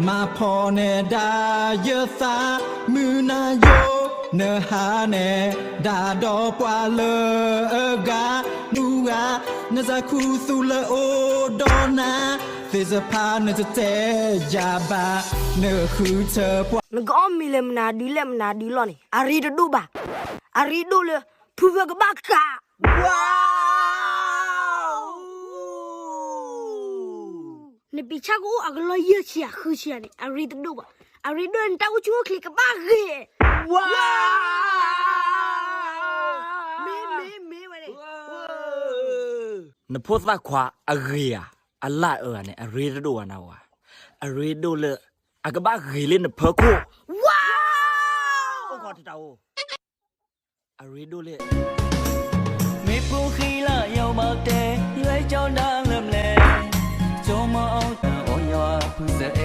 ມາພໍ້ແນ່ດາເຢີສາ ມື້ນາຍົກເນີຫາແນ່ ດາດໍປວາເລີອກາ ນູກາ ນະຊາຄູຊູເລີໂອດໍນາ ເສສະພາເນີຈະແຈຢາບາ ເນີຄືເທີປວາ ມັນກໍອ້ອມມີແລະມະນາດືແລະມະນາດືຫຼໍ່ນີ້ ອາຣີດະດູບາ ອາຣີໂດເລີ ເພື່ອກະບາກາ ວ້າວ ໃນປີຊາກະອູອາກະລໍເຢີເຊຍ ຄືເຊຍນີ້ ອາຣີຕະດຸບາ ອາຣີໂດນຕາອູຊູຄລິກກະບາເກ ວ້າວ ເມ ເມ ເມ ໄວ້ເດ້ ນະໂພສາຄວາອາເກອາ ອາລາເອີອາເນ ອາເຣໂດອານາວາ ອາເຣໂດເລ ອາກະບາເກເລນະເພີໂຄ ວ້າວ ໂອຄອຕະຕາໂອ ອາເຣໂດເລ ເມປູຄີລາເຍົາເບົາເຕ ເອື້ອຍເຈົ້ານາງເລີ່ມແລ ໂຈມາເອົາຕາໂອຍອາ ພຶສເອ